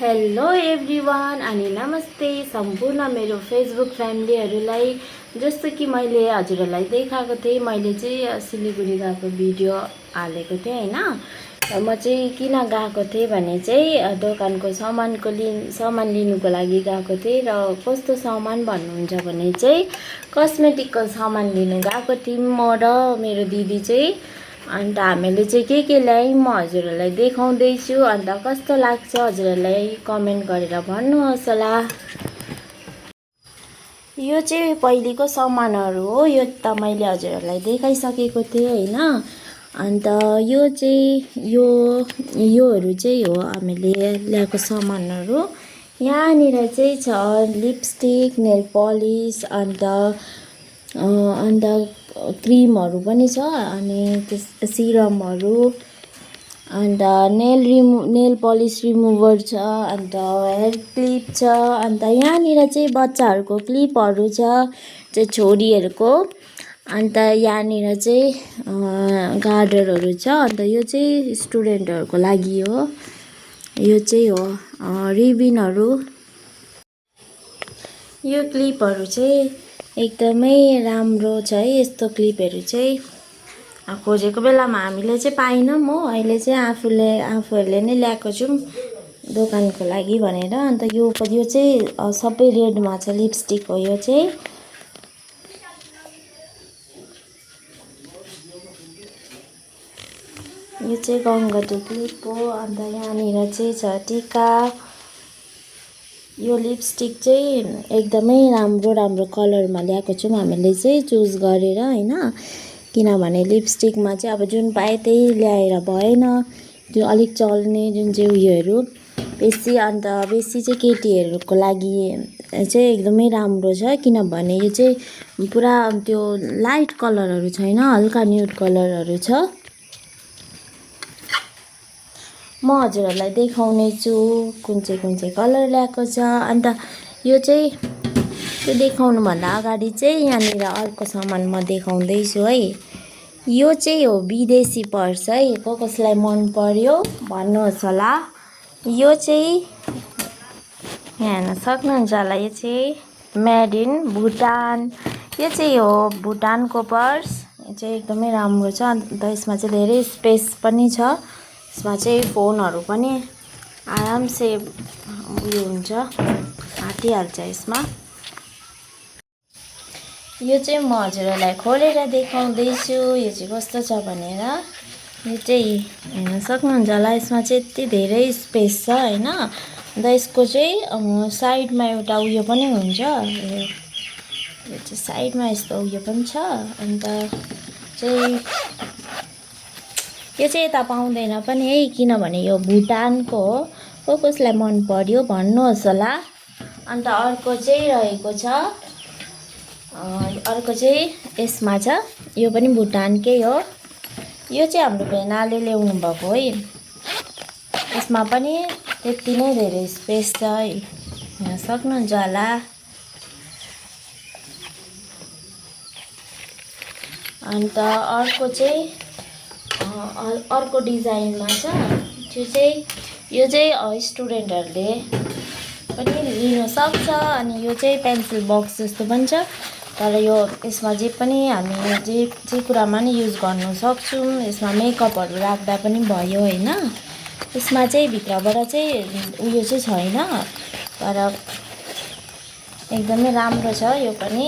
Hello everyone अनि नमस्ते सम्पूर्ण मेरो फेसबुक फ्यामिलीहरूलाई। जस्तो कि मैले हजुरहरूलाई देखाएको थिएँ, मैले चाहिँ सिलिगुडी गएको भिडियो हालेको थिएँ हैन। म चाहिँ किन गएको थिएँ भने चाहिँ दोकानको सामान लिनुको लागि गएको थिएँ। र कस्तो सामान भन्नुहुन्छ भने चाहिँ कस्मेटिकको सामान लिनु गएको थियौँ म र मेरो दिदी चाहिँ। अन्त हामीले चाहिँ के ल्यायौँ म हजुरहरूलाई देखाउँदैछु। अन्त कस्तो लाग्छ हजुरहरूलाई कमेन्ट गरेर भन्नुहोस् होला। यो चाहिँ पहिलेको सामानहरू हो, यो त मैले हजुरहरूलाई देखाइसकेको थिएँ हैन। अन्त यो चाहिँ योहरू चाहिँ हो हामीले ल्याएको सामानहरू। यहाँनिर चाहिँ छ लिपस्टिक, नेल पलिस, अन्त क्रिमहरू पनि छ, अनि सिरमहरू, अन्त नेल पलिस रिमुभर छ, अन्त हेयर क्लिप छ, अन्त यहाँनिर चाहिँ बच्चाहरूको क्लिपहरू छ चाहिँ छोरीहरूको। अन्त यहाँनिर चाहिँ गार्डरहरू छ। अन्त यो चाहिँ स्टुडेन्टहरूको लागि हो। यो चाहिँ हो रिबिनहरू। यो क्लिपहरू चाहिँ एकदमै राम्रो छ है। यस्तो क्लिपहरू चाहिँ खोजेको बेलामा हामीले चाहिँ पाएनौँ हो। अहिले चाहिँ आफूहरूले नै ल्याएको छौँ दोकानको लागि भनेर। अन्त यो चाहिँ सबै रेडमा छ, लिपस्टिक हो यो चाहिँ। यो चाहिँ गङ्गटो क्लिप हो। अन्त यहाँनिर चाहिँ छ टिका। यो लिपस्टिक चाहिँ एकदमै राम्रो कलरमा ल्याएको छौँ हामीले चाहिँ चुज गरेर हैन। किनभने लिपस्टिकमा चाहिँ अब जुन पाए त्यही ल्याएर भएन, त्यो अलिक चल्ने जुन चाहिँ उयोहरू बेसी। अन्त बेसी चाहिँ केटीहरूको लागि चाहिँ एकदमै राम्रो छ, किनभने यो चाहिँ पुरा त्यो लाइट कलरहरू छैन, हल्का न्युड कलरहरू छ। म हजुरहरूलाई देखाउने छु कुन चाहिँ कलर ल्याएको छ। अन्त यो चाहिँ त्यो देखाउनुभन्दा अगाडि चाहिँ यहाँनिर अर्को सामान म देखाउँदैछु है। यो चाहिँ हो विदेशी पर्स है। कसलाई मन पर्यो भन्नुहोस् होला। यो चाहिँ यहाँ हेर्न सक्नुहुन्छ होला, यो चाहिँ मेड इन भुटान। यो चाहिँ हो भुटानको पर्स। यो चाहिँ एकदमै राम्रो छ। अन्त यसमा चाहिँ धेरै स्पेस पनि छ। यसमा चाहिँ फोनहरू पनि आरामसे उयो हुन्छ, आँटिहाल्छ यसमा। यो चाहिँ म हजुरहरूलाई खोलेर देखाउँदैछु यो चाहिँ कस्तो छ भनेर। यो चाहिँ हेर्न सक्नुहुन्छ होला, यसमा चाहिँ यति धेरै स्पेस छ हैन। अन्त यसको चाहिँ साइडमा एउटा उयो पनि हुन्छ। यो चाहिँ साइडमा यस्तो उयो पनि छ। अन्त चाहिँ यो चाहिँ यता पाउँदैन पनि है, किनभने यो भुटानको हो। कसलाई मन पर्यो भन्नुहोस् होला। अन्त अर्को चाहिँ रहेको छ, अर्को चाहिँ यसमा छ, यो पनि भुटानकै हो। यो चाहिँ हाम्रो भेनाले ल्याउनु भएको है। यसमा पनि त्यति नै धेरै स्पेस छ है, हेर्न सक्नुहुन्छ होला। अन्त अर्को चाहिँ अर्को डिजाइनमा छ। यो चाहिँ स्टुडेन्टहरूले पनि लिन सक्छ। अनि यो चाहिँ पेन्सिल बक्स जस्तो पनि छ, तर यसमा जे पनि हामी जे कुरामा नि युज गर्न सक्छौँ। यसमा मेकअपहरू राख्दा पनि भयो हैन। यसमा चाहिँ भित्रबाट चाहिँ उयो चाहिँ छैन, तर एकदमै राम्रो छ यो पनि।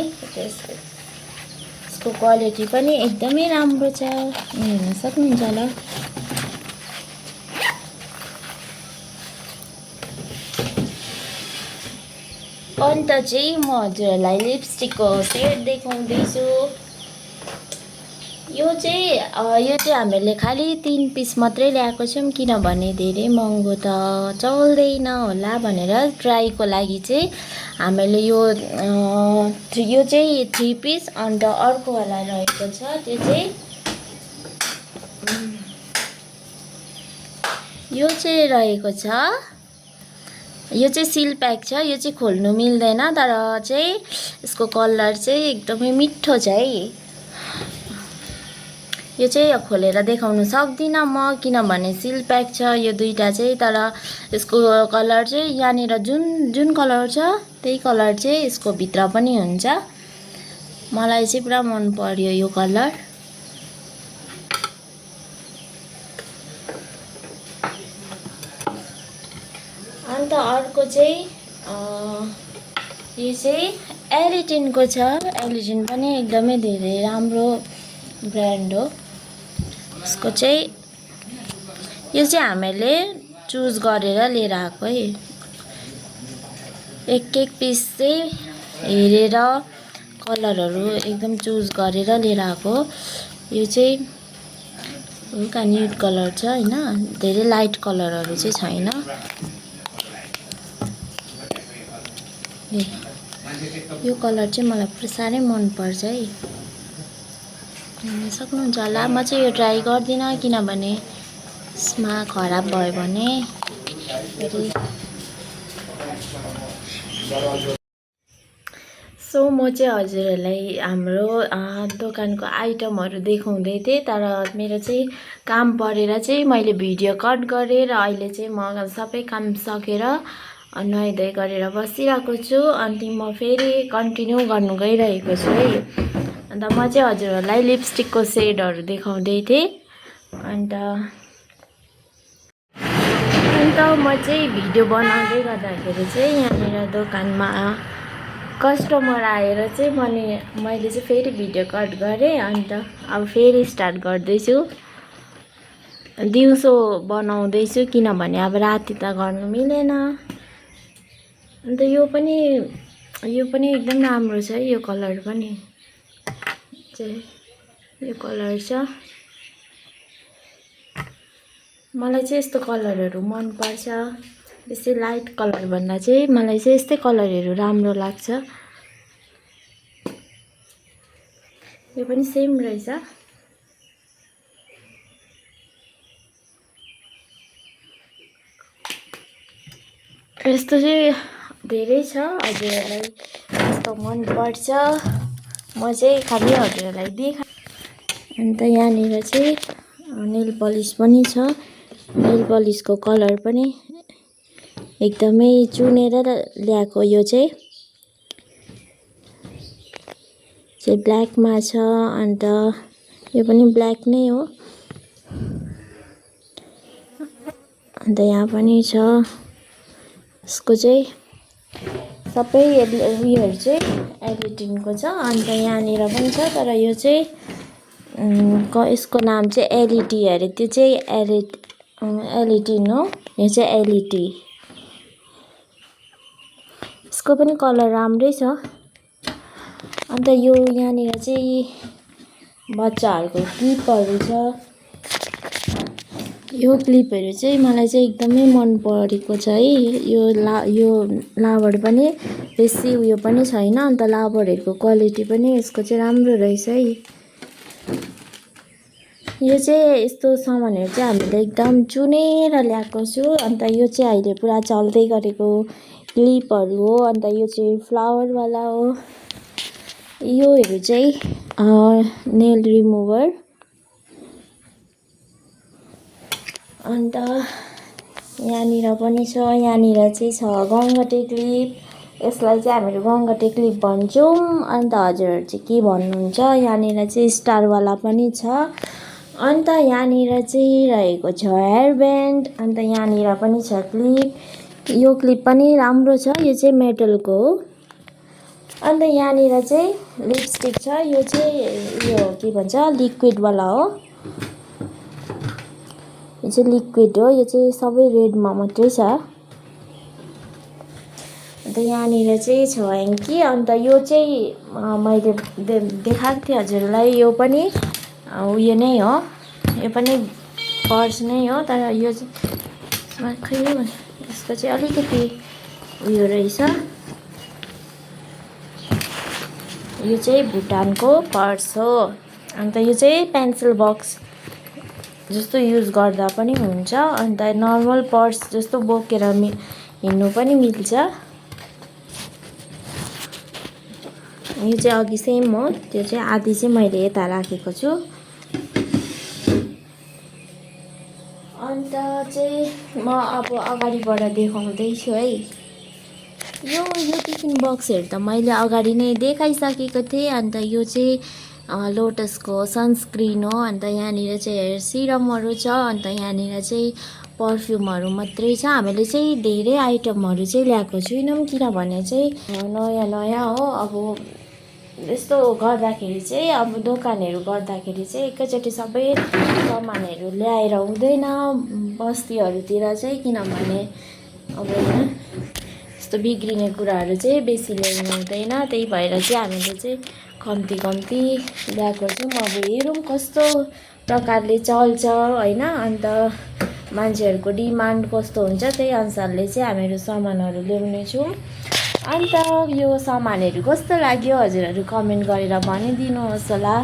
यसको क्वालिटी पनि एकदमै राम्रो छ, हेर्न सक्नुहुन्छ होला। अन्त चाहिँ म हजुरहरूलाई लिपस्टिकको सेट देखाउँदैछु। यो चाहिँ हामीले खालि 3 पिस मात्रै ल्याएको छौँ, किनभने धेरै महँगो त चल्दैन होला भनेर ट्राईको लागि चाहिँ हामीले यो चाहिँ 3 पिस। अन्त अर्को वाला रहेको छ, त्यो चाहिँ यो चाहिँ रहेको छ। यो चाहिँ सिल प्याक छ, यो चाहिँ खोल्नु मिल्दैन, तर चाहिँ यसको कलर चाहिँ एकदमै मिठो छ है। यो चाहिँ खोलेर देखाउन सक्दिनँ म, किनभने सिल प्याक छ यो दुईटा चाहिँ। तर यसको कलर चाहिँ यहाँनिर जुन कलर छ त्यही कलर चाहिँ यसको भित्र पनि हुन्छ। मलाई चाहिँ पुरा मन पर्यो यो कलर। अन्त अर्को चाहिँ यो चाहिँ एलिटिनको छ। एलिटिन पनि एकदमै धेरै राम्रो ब्रान्ड हो। यसको चाहिँ यो चाहिँ हामीले चुज गरेर लिएर आएको है। एक पिस चाहिँ हेरेर कलरहरू एकदम चुज गरेर लिएर आएको। यो चाहिँ हल्का न्युड कलर छ हैन, धेरै लाइट कलरहरू चाहिँ छैन। यो कलर चाहिँ मलाई साह्रै मन पर्छ है। सक्नुहुन्छ होला। म चाहिँ यो ट्राई गर्दिनँ, किनभने यसमा खराब भयो भने सो म चाहिँ हजुरहरूलाई हाम्रो दोकानको आइटमहरू देखाउँदै थिएँ। तर मेरो चाहिँ काम परेर चाहिँ मैले भिडियो कट गरेँ र अहिले चाहिँ म सबै काम सकेर नुहाइधुवाइ गरेर बसिरहेको छु। अनि म फेरि कन्टिन्यू गर्नु गइरहेको छु है। अन्त म चाहिँ हजुरहरूलाई लिपस्टिकको सेडहरू देखाउँदै थिएँ। अन्त म चाहिँ भिडियो बनाउँदै गर्दाखेरि चाहिँ यहाँनिर दोकानमा कस्टमर आएर चाहिँ मैले चाहिँ फेरि भिडियो कट गरेँ। अन्त अब फेरि स्टार्ट गर्दैछु। दिउँसो बनाउँदैछु किनभने अब राति त गर्नु मिलेन। अन्त यो पनि एकदम राम्रो छ है। यो कलर पनि चाहिँ यो कलर छ। मलाई चाहिँ यस्तो कलरहरू मन पर्छ। बेसी लाइट कलर भन्दा चाहिँ मलाई चाहिँ यस्तै कलरहरू राम्रो लाग्छ। यो पनि सेम रहेछ। यस्तो चाहिँ धेरै छ। हजुरहरूलाई यस्तो मन पर्छ म चाहिँ खालि हजुरहरूलाई देखा। अन्त यहाँनिर चाहिँ नेल पलिस पनि छ। नेल पलिसको कलर पनि एकदमै चुनेर ल्याएको। यो चाहिँ ब्ल्याकमा छ। अन्त यो पनि ब्ल्याक नै हो। अन्त यहाँ पनि छ। यसको चाहिँ सबै उयोहरू चाहिँ एलिटिनको छ। अन्त यहाँनिर पनि छ। तर यो चाहिँ यसको नाम चाहिँ एलइटी अरे। त्यो चाहिँ एलिटिन हो। यो चाहिँ एलइटी। यसको पनि कलर राम्रै छ। अन्त यो यहाँनिर चाहिँ बच्चाहरूको क्लिपहरू छ। यो क्लिपहरू चाहिँ मलाई चाहिँ एकदमै मन परेको छ है। यो लाबर पनि बेसी उयो पनि छैन। अन्त लाबरहरूको क्वालिटी पनि यसको चाहिँ राम्रो रहेछ है। यो चाहिँ यस्तो सामानहरू चाहिँ हामीले एकदम चुनेर ल्याएको छु। अन्त यो चाहिँ अहिले पुरा चल्दै गरेको क्लिपहरू हो। अन्त यो चाहिँ फ्लावरवाला हो। योहरू चाहिँ नेल रिमुभर। अन्त यहाँनिर पनि छ। यहाँनिर चाहिँ छ गङ्गटे क्लिप। यसलाई चाहिँ हामीहरू गङ्गटे क्लिप भन्छौँ। अन्त हजुरहरू चाहिँ के भन्नुहुन्छ? यहाँनिर चाहिँ स्टारवाला पनि छ। अन्त यहाँनिर चाहिँ रहेको छ हेयर ब्यान्ड। अन्त यहाँनिर पनि छ क्लिप। यो क्लिप पनि राम्रो छ। यो चाहिँ मेटलको हो। अन्त यहाँनिर चाहिँ लिपस्टिक छ। यो चाहिँ यो के भन्छ लिक्विडवाला हो। यो चाहिँ लिक्विड हो। यो चाहिँ सबै रेडमा मात्रै छ। अन्त यहाँनिर चाहिँ छ ह्याङ्की। अन्त यो चाहिँ मैले देखाएको थिएँ हजुरलाई। यो पनि उयो नै हो। यो पनि पर्स नै हो। तर यो चाहिँ खै यसको चाहिँ अलिकति उयो रहेछ। यो चाहिँ भुटानको पर्स हो। अन्त यो चाहिँ पेन्सिल बक्स जस्तो युज गर्दा पनि हुन्छ। अन्त नर्मल पर्स जस्तो बोकेर हिँड्नु पनि मिल्छ। यो चाहिँ अघि सेम हो। त्यो चाहिँ आधी चाहिँ मैले यता राखेको छु। अन्त चाहिँ म अब अगाडिबाट देखाउँदैछु है। यो टिफिन बक्सहरू त मैले अगाडि नै देखाइसकेको थिएँ। अन्त यो चाहिँ लोटसको सनस्क्रिन हो। अन्त यहाँनिर चाहिँ हेयर सिरमहरू छ। अन्त यहाँनिर चाहिँ पर्फ्युमहरू मात्रै छ। हामीले चाहिँ धेरै आइटमहरू चाहिँ ल्याएको छैनौँ किनभने चाहिँ नयाँ नयाँ हो। अब यस्तो गर्दाखेरि चाहिँ अब दोकानहरू गर्दाखेरि चाहिँ एकैचोटि सबै सामानहरू ल्याएर हुँदैन बस्तीहरूतिर चाहिँ, किनभने अब यस्तो बिग्रिने कुराहरू चाहिँ बेसी ल्याउनु हुँदैन। त्यही भएर चाहिँ हामीले चाहिँ कम्ती कम्ती ल्याएको छौँ। अब हेरौँ कस्तो प्रकारले चल्छ होइन। अन्त मान्छेहरूको डिमान्ड कस्तो हुन्छ त्यही अनुसारले चाहिँ हामीहरू सामानहरू ल्याउने छौँ। अन्त यो सामानहरू कस्तो लाग्यो हजुरहरू कमेन्ट गरेर भनिदिनुहोस् होला।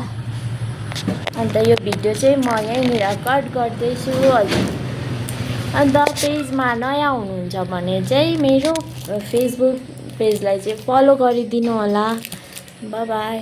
अन्त यो भिडियो चाहिँ म यहीँनिर कट गर्दैछु हजुर। अन्त पेजमा नयाँ हुनुहुन्छ भने चाहिँ मेरो फेसबुक पेजलाई चाहिँ फलो गरिदिनु होला। By by.